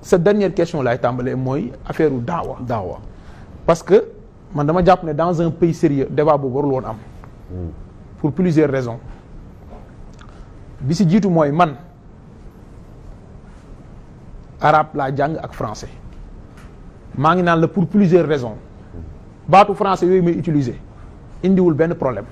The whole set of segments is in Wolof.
sa dernière question laay tàmbalee mooy affaire u daawa parce que man dama jàpp ne dans un pays sérieux débat boobu warul woon am pour plusieurs raisons bi si jiitu mooy man arabe laa jàng ak français maa ngi naan la pour plusieurs raisons baatu français yooyu may utiliser indiwul benn problème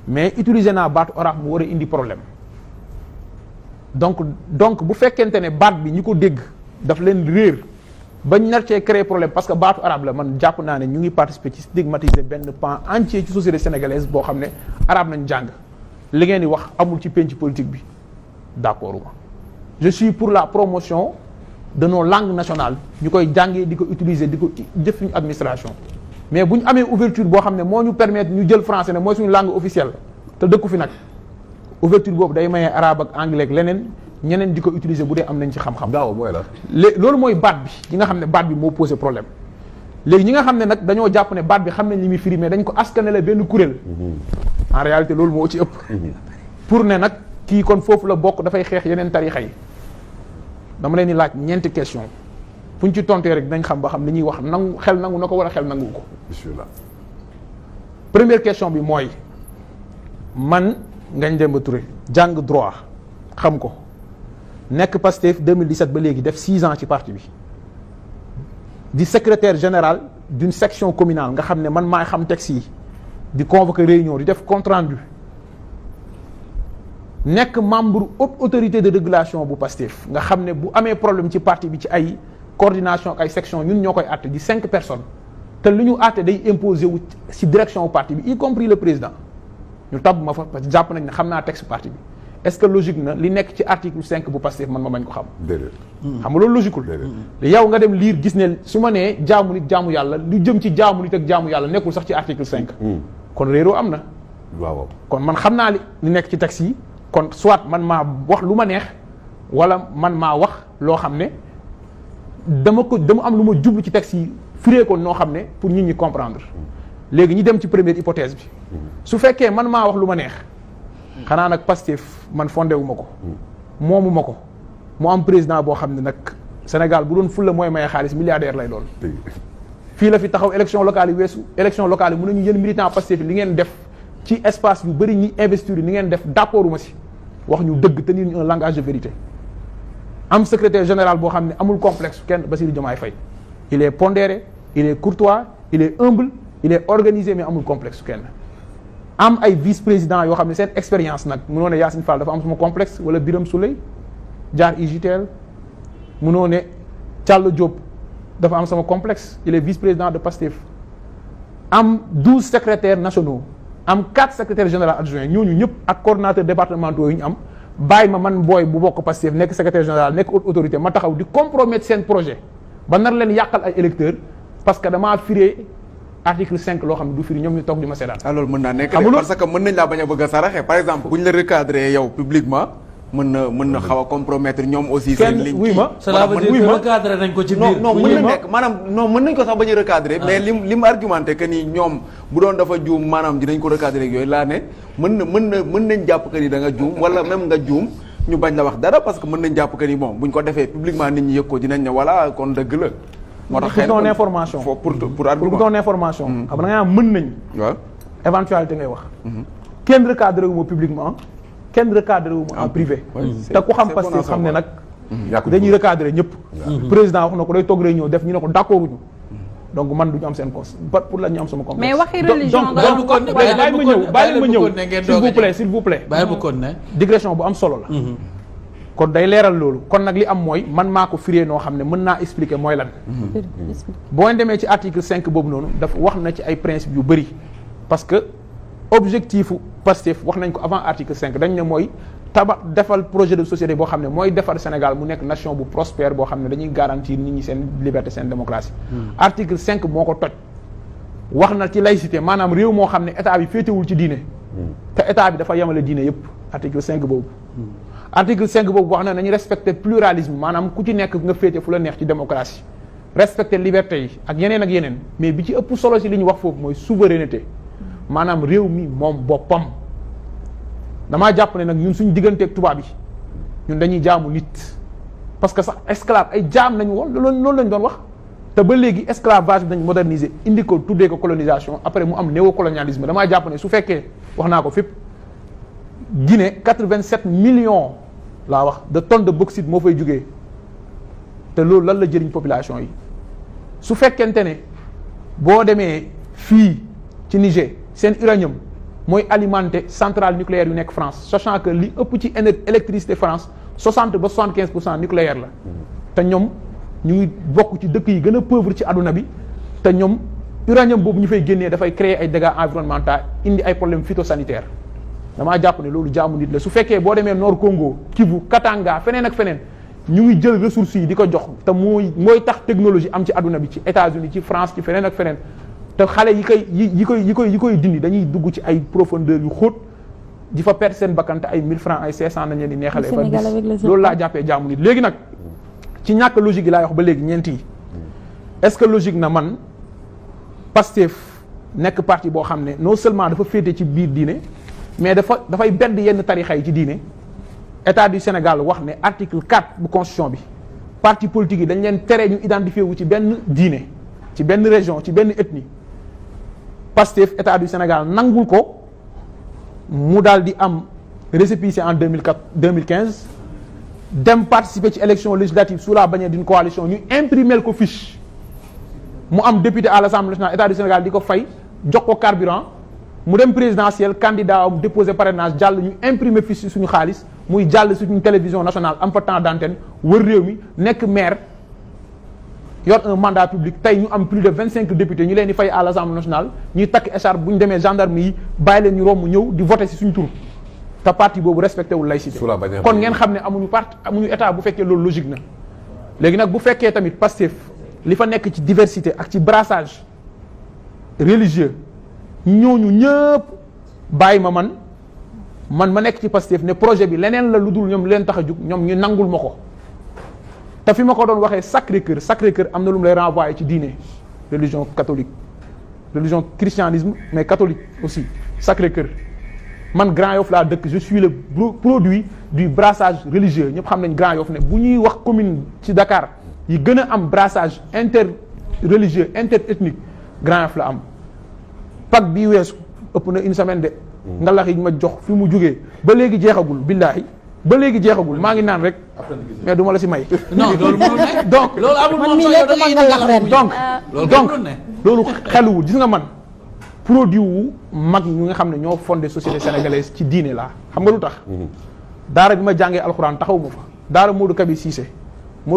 mais utiliser naa baatu arabe mu war a indi problème donc bu fekkente ne baat bi ñi ko dégg daf leen réer bañ nar cee créer problème parce que baatu arabe la man jàpp naa ne ñu ngi participer ci stigmatiser benn pan entier ci société sénégalaise boo xam ne arabe nañ jàng li ngeen di wax amul ci penc politique bi d'accord ma je suis pour la promotion de nos langues nationales ñu koy jàngee di ko utiliser di ko jëf suñu administration mais bu ñu amee ouverture boo xam ne moo ñu permettre ñu jël français ne mooy suñu langue officielle te dëkku fi nag ouverture boobu day mayee arabe ak anglais ak leneen ñeneen di ko utiliser bu dee am nañ ci xam-xam. daaw mooy la. loolu mooy baat bi ñi nga xam ne baat bi moo posé problème léegi ñi nga xam ne nag dañoo jàpp ne baat bi xam nañ li muy firi mais dañ ko askanale benn kuréel. en réalité loolu moo ci ëpp. pour ne nag kii kon foofu la bokk dafay xeex yeneen tarixa yi dama leen di laaj ñeenti question fu ñu ci tontee rek dinañ xam ba xam li ñuy wax nangu xel nangu na ko wala xel nangu ko. bismillah. première question bi mooy man Ngagne Demba Touré jàng droit xam ko nekk Pastef 2017 ba léegi def 6 ans ci parti bi di secrétaire général d'une section communale nga xam ne man maay xam texte yi di convoquer réunion di def compte rendu nekk membre haute autorité de régulation bu Pastef nga xam ne bu amee problème ci parti bi ci ay coordination ak ay section ñun ñoo koy àtte di 5 personnes te lu ñu àtte day imposer wu ci direction parti bi y compris le président ñu tabb ma fa parce que jàpp nañ ne xam naa texte parti bi est-ce que logique na li nekk ci article 5 bu Pastef man ma bañ ko xam. déedéet. xam nga loolu logiqueul. yow nga dem lire gis ne su ma nee jaamu nit jaamu yàlla lu jëm ci jaamu nit ak jaamu yàlla nekkul sax ci article 5. kon réeroo am na. waaw kon man xam naa li nekk ci texte yi kon soit man maa wax lu ma neex wala man maa wax loo xam ne dama am lu ma jublu ci texte yi firee ko noo xam ne pour nit ñi comprendre. léegi ñu dem ci première hypothèse bi su fekkee man maa wax lu ma neex xanaa nag Pastef man fondé wu ma ko moomu ma ko mu am président boo xam ne nag Sénégal bu doon fulla mooy maye xaalis milliardaire lay doon fii la fi taxaw élection locale yi weesu élection locale yi mun nañu yéen militant Pastef li ngeen def ci espace yu bëri ñi investir yi ni ngeen def d'accord uma si wax ñu dëgg tenir ñu un langage de vérité am secrétaire général boo xam ne amul complexe kenn Bassirou Diomaye Faye il est pondéré il est courtois il est humble il est organisé mais amul complexe kenn am ay vice-président yoo xam ne seen expérience nag mënoo ne Yacine Fall dafa am sama complexe wala Birame Souleye jaar UGTEL mënoo ne Thiallo Diop dafa am sama complexe il est vice-président de Pastef am 12 secrétaires nationaux am 4 secrétaires généraux adjoints ñooñu ñëpp ak coordonnateurs départementaux yu ñu am bàyyi ma man booy bu bokk Pastef nekk secrétaire général nekk haute autorité ma taxaw di compromettre seen projet ba nar leen yàqal ay électeurs parce que damaa firee article 5 loo xam ne du firi ñoom ñu toog di ma seetaan. alors mën naa nekk parce que mën nañ laa bañ a bëgg a saraxe par exemple bu ñu la recadrer yow publiquement mën na xaw a compromettre ñoom aussi. seen ligne wuy ma cela veut dire que recadrer nañ ko ci biir. non mën na nekk maanaam non mën nañ ko sax bañ a recadrer mais li mu argumenté que ni ñoom bu doon dafa juum maanaam dinañ ko recadrer ak yooyu laa ne mën nañ jàpp que ni da nga juum wala même nga juum ñu bañ la wax dara parce que mën nañ jàpp que ni bon buñ ko defee publiquement nit ñi yëg ko dinañ ne voilà kon dëgg la. moo tax pour ton information pour argument pour ton information. xam nga nga mën nañ. waaw éventualité ngay wax. kenn recadré wu ma publiquement kenn recadré wu ma en privé. te ku xam Pastef xam ne nag. dañuy recadré ñëpp. président wax na ko day toog réunion def ñu ne ko d'accord wuñu donc man du ñu am seen cos pour la ñu am sama complexe. mais waxi religion nga bàyyi s'il vous plaît. bàyyi bu kon ne digression bu am solo la. kon day leeral loolu kon nag li am mooy man maa ko firee noo xam ne mën naa expliquer mooy lan. boo demee ci article 5 boobu noonu dafa wax na ci ay principes yu bëri parce que objectifu Pastef wax nañ ko avant article 5 dañ ne mooy defal projet de société boo xam ne mooy defar Sénégal mu nekk nation bu prospère boo xam ne dañuy garantir nit ñi seen liberté seen démocratie. article 5 moo ko toj wax na ci laïcité maanaam réew moo xam ne état bi féetewul ci diine. te état bi dafa yemale diine yépp article 5 boobu. article 5 boobu wax na nañu respecter pluralisme maanaam ku ci nekk nga féete fu la neex ci démocratie respecter liberté yi ak yeneen mais bi ci ëpp solo si li ñu wax foofu mooy souveraineté maanaam réew mi moom boppam damaa jàpp ne nag ñun suñu digganteeg tubaab yi ñun dañuy jaamu nit parce que sax esclave ay jaam nañu woon loolu lañ doon wax te ba léegi esclavage bi nañ moderniser indi ko tuddee ko colonisation après mu am néocolonialisme damaa jàpp ne su fekkee wax naa ko fépp Guinée 87 millions laa wax de tonnes de bauxite moo fay jugee te loolu lan la jëriñ population yi su fekkente ne boo demee fii ci Niger seen uranium mooy alimenter centrale nucléaire yu nekk France sachant que li ëpp ci électricité France 60 ba 75% nucléaire la te ñoom ñu ngi bokk ci dëkk yi gën a pauvre ci àdduna bi te ñoom uranium boobu ñu fay génnee dafay créer ay dégâts environnementaux indi ay problèmes phytosanitaires damaa jàpp ne loolu jaamu nit la su fekkee boo demee Nord Congo Kivu Katanga feneen ak feneen ñu ngi jël ressources yi di ko jox te mooy tax technologie am ci àdduna bi ci États-Unis ci France ci feneen ak feneen te xale yi koy dindi dañuy dugg ci ay profondeur yu xóot di fa perdre seen bakkan te ay 1000 francs ay 500 nañ leen di neexalee ba bis loolu laa jàppee jaamu nit léegi nag ci ñàkk logique yi laay wax ba léegi ñeent yi est-ce que logique na man Pastef nekk parti boo xam ne non seulement dafa féete ci biir diine mais dafay bedd yenn tarixa yi ci diine état du Sénégal wax ne article 4 bu constitution bi parti politique yi dañ leen tere ñu identifié wu ci benn diine ci benn région ci benn ethnie Pastef état du Sénégal nangul ko mu daal di am récépissé en 2015 dem participer ci élection législative sous la bannière d'une coalition ñu imprimer ko fiche mu am député à l'Assemblée nationale état du Sénégal di ko fay jox ko carburant mu dem présidentiel candidat am déposé parrainage jàll ñu imprimer fiche suñu xaalis muy jàll suñu télévision nationale am fa temps d'antenne wër réew mi nekk maire yor un mandat public tey ñu am plus de 25 députés ñu leen di fay à l'Assemblée nationale ñuy takk écharpe bu ñu demee gendarmerie yi bàyyi leen ñu romb ñëw di voter ci suñu tur te parti boobu respecté wul laïcité kon ngeen xam ne amuñu état bu fekkee loolu logique na léegi nag bu fekkee tamit Pastef li fa nekk ci diversité ak ci brassage religieux ñooñu ñëpp bàyyi man ma nekk ci Pastef ne projet bi leneen la lu dul ñoom leen tax a jug ñoom ñu nangul ma ko te fi ma ko doon waxee Sacré-Cœur am na lu mu lay renvoyer ci diine religion catholique religion christianisme mais catholique aussi Sacré-Cœur man Grand Yoff laa dëkk je suis le produit du brassage religieux ñëpp xam nañ Grand Yoff ne bu ñuy wax commune ci Dakar yi gën a am brassage interreligieux interethnique Grand Yoff la am Pâques bii weesu ëpp na une semaine de ngalax yi ma jox fi mu jógee ba léegi jeexagul billaahi ba léegi jeexagul maa ngi naan rek mais du ma la si may. non loolu mënul ne. donc loolu amul moom donc loolu xeluwul gis nga man produit wu mag ñu nga xam ne ñoo fondé société sénégalaise ci diine laa xam nga lu tax. daara bi ma jàngee alxuraan taxaw ma fa daara Modou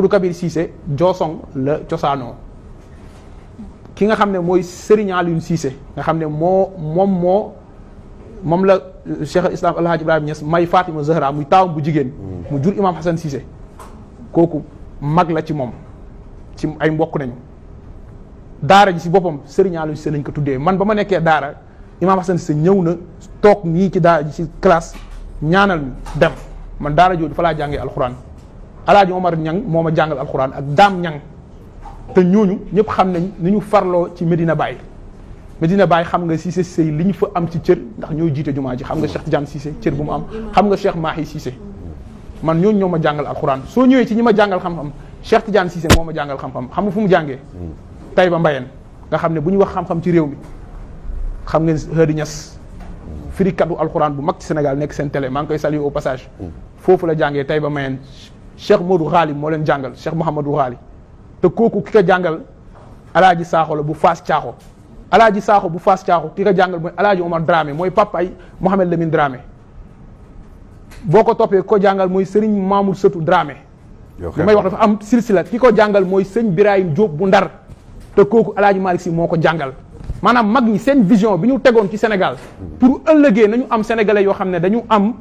Kabir Cissé Joosong la cosaanoo ki nga xam ne mooy Serigne Alioune Cissé nga xam ne moom la Cheikh al-Islam El Hadj Ibrahima Niass may Fatima Zahra muy taawam bu jigéen mu jur Imam Hassan Cissé kooku mag la ci moom ci ay mbokk nañu daara ji si boppam Serigne Alioune Cissé lañ ko tuddee man ba ma nekkee daara Imam Hassan Cissé ñëw na toog nii ci daara ji ci classe ñaanal dem man daara jooju fa laa jàngee alxuraan El Hadj Omar Ñang moo ma jàngal alxuraan ak Daam Ñang te ñooñu ñëpp xam nañ ni ñu farloo ci Medina Baye xam nga Cissé Sey li ñu fa am ci cër ndax ñoo jiite jumaa ji xam nga Cheikh Tidiane Cissé cër bu mu am xam nga Cheikh Mahi Cissé man ñooñu ñoo ma jàngal alxuraan soo ñëwee ci ñi ma jàngal xam-xam Cheikh Tidiane Cissé moo ma jàngal xam-xam xam nga fu mu jàngee Taïba Mbayeen nga xam ne bu ñu wax xam-xam ci réew mi xam ngeen Hady Niass firikatu alxuraan bu mag ci Sénégal nekk seen télé maa ngi koy saluer au passage foofu la jàngee Taïba Mbayeen Cheikh Modou Ghali moo leen jàngal Cheikh Mouhamadou Ghali te kooku ki ko jàngal Alaaji Saaxo la bu Faas Caaxo Alaaji Saaxo bu Faas Caaxo ki ko jàngal mooy Alaaji Omar Dramé mooy papa ay Mohamed Lamine Dramé boo ko toppee ko jàngal mooy Serigne Mamour Sëtu Dramé li may wax dafa am silsila ki ko jàngal mooy sëñ Birahim Diop bu Ndar te kooku Alaaji Malick Sy moo ko jàngal maanaam mag ñi seen vision bi ñu tegoon ci Sénégal pour ëllëgee nañu am sénégalais yoo xam ne dañu am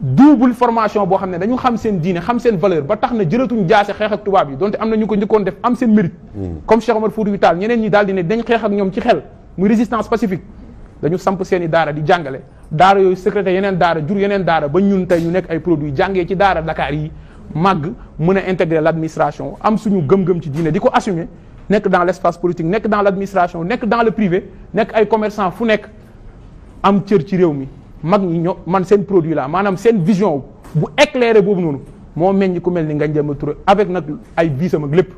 double formation boo xam ne dañu xam seen diine xam seen valeur ba tax na jëratuñ jaase xeex ak tubaab yi donte am na ñu ko njëkkoon def am seen mérite comme Cheikh Omar Foutiyou Tall ñeneen ñi daal di ne dañ xeex ak ñoom ci xel muy résistance pacifique dañu samp seen i daara di jàngale daara yooyu secrétaire yeneen daara jur yeneen daara ba ñun tey ñu nekk ay produits jàngee ci daara Dakar yi màgg mën a intégrer l'administration am suñu gëm-gëm ci diine di ko assumer nekk dans l'espace politique nekk dans l'administration nekk dans le privé nekk ay commerçant fu nekk am cër ci réew mi mag ñi ñoo man seen produit la maanaam seen vision bu éclairé boobu noonu moo meññ ku mel ni Ngagne Demba Touré avec nag ay visam ak lépp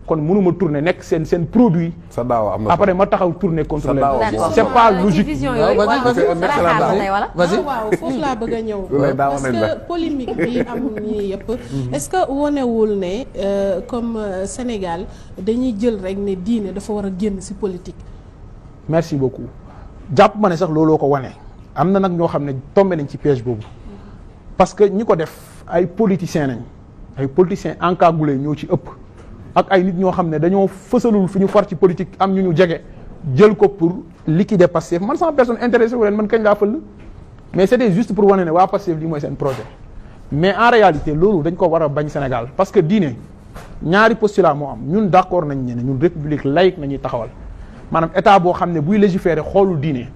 kon mënuma tourner nekk seen produit. sa daaw am na après ma taxaw tourner contre leen. d'accord c'est pas logique. vas-y waaw foofu laa bëgg a ñëw. parce que polémique bi am nii yëpp. est-ce que wonewul ne comme Sénégal dañuy jël rek ne diine dafa war a génn ci politique. merci beaucoup jàpp ma ne sax looloo ko wane am na nag ñoo xam ne tombé nañ ci piège boobu parce que ñi ko def ay politiciens nañ ay politiciens encagoulés ñoo ci ëpp. ak ay nit ñoo xam ne dañoo fësalul fi ñu far ci politique am ñu jege jël ko pour liquider Pastef man sama personne intéressée wu leen man kañ laa fël mais c'était juste pour wane ne waa Pastef lii mooy seen projet mais en réalité loolu dañ ko war a bañ Sénégal parce que diine ñaari postulat moo am ñun d'accord nañ ne ñun république laïque nañuy taxawal maanaam état boo xam ne buy légiférer xoolul diine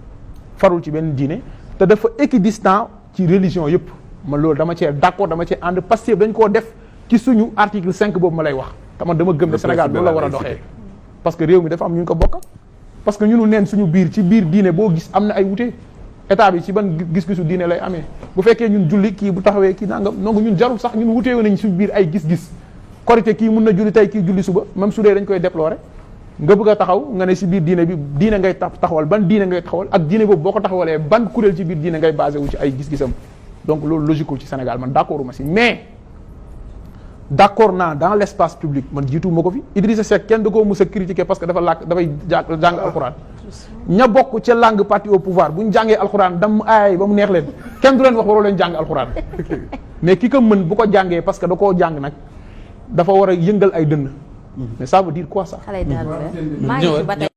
farul ci benn diine te dafa équidistant ci religion yëpp man loolu dama cee d'accord dama cee ànd Pastef dañ koo def ci suñu article 5 boobu ma lay wax man dama gëm ne Sénégal loolu la war a doxee parce que réew mi dafa am ñu ko bokk parce que ñunu neen suñu biir ci biir diine boo gis am na ay wute état bi ci ban gis-gisu diine lay amee bu fekkee ñun julli kii bu taxawee kii nangam donc ñun jarul sax ñun wutee nañ suñu biir ay gis-gis korité kii mun na julli tey kii julli suba même su dee dañ koy déplorer nga bëgg a taxaw nga ne si biir diine bi diine ngay taxawal ban diine ngay taxawal ak diine boobu boo ko taxawalee ban kuréel ci biir diine ngay basé wu ci ay gis-gisam donc loolu logique ci Sénégal man d'accord ma si mais d'accord naa dans l'espace public man jiitu ma ko fi Idrissa Seck kenn da koo mës a critiquer parce que dafa dafay jàng alxuraan ña bokk ca langue parti au pouvoir bu ñu jàngee alxuraan dam aay ba mu neex leen kenn du leen wax waroo leen jàng alxuraan mais ki ko mën bu ko jàngee parce que da koo jàng nag dafa war a yëngal ay dënn mais ça veut dire quoi ça.